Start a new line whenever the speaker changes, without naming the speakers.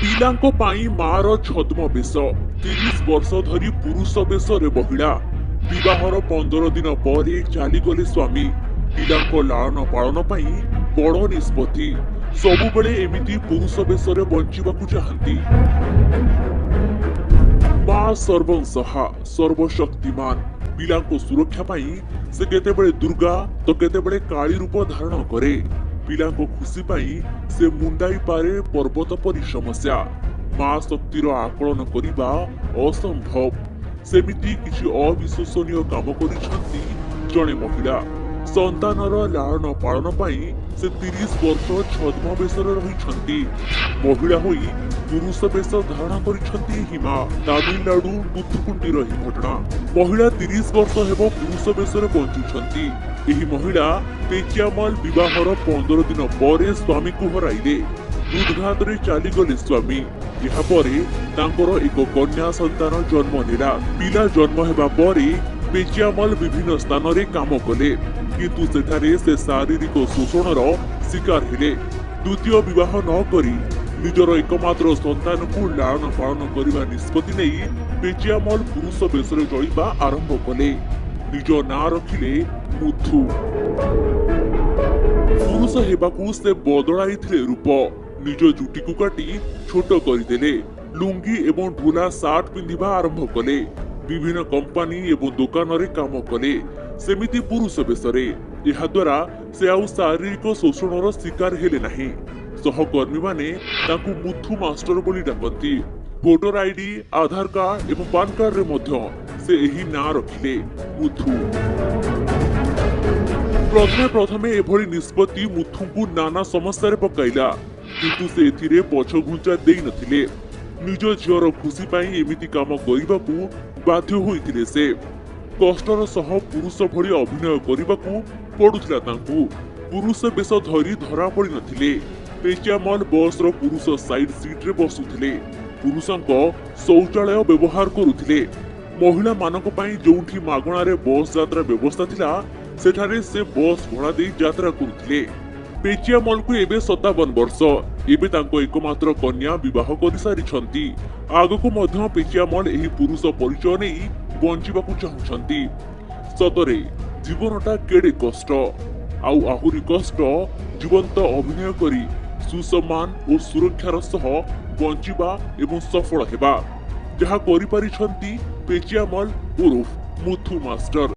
ପିଲାଙ୍କ ପାଇଁ ମାର ଛଦ୍ମବେଶ। 30 ବର୍ଷ ଧରି ପୁରୁଷ ବେଶରେ ମହିଳା। ବିବାହର 15 ଦିନ ପରେ ଚାଲିଗଲେ ସ୍ୱାମୀ। ପିଲାଙ୍କ ଲାଳନ ପାଳନ ପାଇଁ ବଡ଼ ନିଷ୍ପତ୍ତି। ସବୁବେଳେ ଏମିତି ପୁରୁଷ ବେଶରେ ବଞ୍ଚିବାକୁ ଚାହାନ୍ତି। ମା ସର୍ବଂସହା, ସର୍ବଶକ୍ତିମାନ। ପିଲାଙ୍କ ସୁରକ୍ଷା ପାଇଁ ସେ କେତେବେଳେ ଦୁର୍ଗା ତ କେତେବେଳେ କାଳୀ ରୂପ ଧାରଣ କରେ। ପିଲାଙ୍କ ଖୁସି ପାଇଁ ସେ ମୁଣ୍ଡାଇ ପାରେ ପର୍ବତ ପରି ସମସ୍ୟା। ମା ଶକ୍ତିର ଆକଳନ କରିବା ଅସମ୍ଭବ। ସେମିତି କିଛି ଅବିଶ୍ୱସନୀୟ କାମ କରିଛନ୍ତି ଜଣେ ମହିଳା। ସନ୍ତାନର ଲାଳନ ପାଳନ ପାଇଁ ସେ 30 ବର୍ଷ ଛଦ୍ମବେଶରେ ରହିଛନ୍ତି। ମହିଳା ହୋଇ ପୁରୁଷ ବେଶ ଧାରଣ କରିଛନ୍ତି ଏହି ମା। ତାମିଲନାଡୁ ଟୁଥୁକୁଣ୍ଡିର ଏହି ଘଟଣା। ମହିଳା 30 ବର୍ଷ ହେବ ପୁରୁଷ ବେଶରେ ବଞ୍ଚୁଛନ୍ତି। ଏହି ମହିଳା ପେଚିଆମଲ ବିବାହର 15 ଦିନ ପରେ ସ୍ୱାମୀକୁ ହରାଇଲେ। ହୃଦଘାତରେ ଚାଲିଗଲେ ସ୍ୱାମୀ। ଏହାପରେ ତାଙ୍କର ଏକ କନ୍ୟା ସନ୍ତାନ ଜନ୍ମ ନେଲା। ପିଲା ଜନ୍ମ ହେବା ପରେ ପେଚିଆମଲ ବିଭିନ୍ନ ସ୍ଥାନରେ କାମ କଲେ, କିନ୍ତୁ ସେଠାରେ ସେ ଶାରୀରିକ ଶୋଷଣର ଶିକାର ହେଲେ। ଦ୍ୱିତୀୟ ବିବାହ ନ କରି ନିଜର ଏକମାତ୍ର ସନ୍ତାନକୁ ଲାଳନ ପାଳନ କରିବା ନିଷ୍ପତ୍ତି ନେଇ ପେଚିଆମଲ ପୁରୁଷ ବେଶରେ ଚଳିବା ଆରମ୍ଭ କଲେ। ନିଜ ନାଁ ରଖିଲେ ମୁଥୁ। ପୁରୁଷ ହେବାକୁ ସେ ବଦଳାଇଥିଲେ ରୂପ। ନିଜ ଚୁଟିକୁ କାଟି ଛୋଟ କରିଦେଲେ। ଲୁଙ୍ଗି ଏବଂ ଢୋଲା ସାର୍ଟ ପିନ୍ଧିବା ଆରମ୍ଭ କଲେ। ବିଭିନ୍ନ କମ୍ପାନୀ ଏବଂ ଦୋକାନରେ କାମ କଲେ, ସେମିତି ପୁରୁଷ ବେଶରେ। ଏହାଦ୍ୱାରା ସେ ଆଉ ଶାରୀରିକ ଶୋଷଣର ଶିକାର ହେଲେ ନାହିଁ। ସହକର୍ମୀମାନେ ତାଙ୍କୁ ମୁଥୁ ମାଷ୍ଟର ବୋଲି ଡାକନ୍ତି। ଭୋଟର ଆଇଡି, ଆଧାର କାର୍ଡ ଏବଂ ପାନ କାର୍ଡରେ ମଧ୍ୟ ସେ ଏହି ନାଁ ରଖିଲେ, ମୁଥୁ। ପ୍ରଥମେ ପ୍ରଥମେ ଏଭଳି ନିଷ୍ପତ୍ତି ମୁଥୁଙ୍କୁ ନାନା ସମସ୍ୟାରେ ପକାଇଲା, କିନ୍ତୁ ସେ ଏଥିରେ ପଛଘୁଞ୍ଚା ଦେଇନଥିଲେ। ନିଜ ଝିଅର ଖୁସି ପାଇଁ ଏମିତି କାମ କରିବାକୁ ବାଧ୍ୟ ହୋଇଥିଲେ ସେ। କଷ୍ଟର ସହ ପୁରୁଷ ଭଳି ଅଭିନୟ କରିବାକୁ ପଡୁଥିଲା ତାଙ୍କୁ। ପୁରୁଷ ବେଶ ଧରି ଧରା ପଡ଼ିନଥିଲେ। ପେଚିଆମଲ ବସ୍ର ପୁରୁଷ ସାଇଡ୍ ସିଟ୍ରେ ବସୁଥିଲେ। ପୁରୁଷଙ୍କ ଶୌଚାଳୟ ବ୍ୟବହାର କରୁଥିଲେ। ମହିଳାମାନଙ୍କ ପାଇଁ ଯେଉଁଠି ମାଗଣାରେ ବସ୍ ଯାତ୍ରା ବ୍ୟବସ୍ଥା ଥିଲା, ସେଠାରେ ସେ ବସ୍ ଭଡ଼ା ଦେଇ ଯାତ୍ରା କରୁଥିଲେ। ପେଚିଆମଲକୁ ଏବେ 57 ବର୍ଷ। ଏବେ ତାଙ୍କ ଏକମାତ୍ର କନ୍ୟା ବିବାହ କରିସାରିଛନ୍ତି। ଆଗକୁ ମଧ୍ୟ ପେଚିଆମଲ ଏହି ପୁରୁଷ ପରିଚୟ ନେଇ ବଞ୍ଚିବାକୁ ଚାହୁଁଛନ୍ତି। ସତରେ ଜୀବନଟା କେଡ଼େ କଷ୍ଟ, ଆଉ ଆହୁରି କଷ୍ଟ ଜୀବନ୍ତ ଅଭିନୟ କରି ସୁସମ୍ମାନ ଓ ସୁରକ୍ଷାର ସହ ବଞ୍ଚିବା ଏବଂ ସଫଳ ହେବା, ଯାହା କରିପାରିଛନ୍ତି ପେଚିଆମଲ ଉରୁଫ ମୁଥୁ ମାଷ୍ଟର।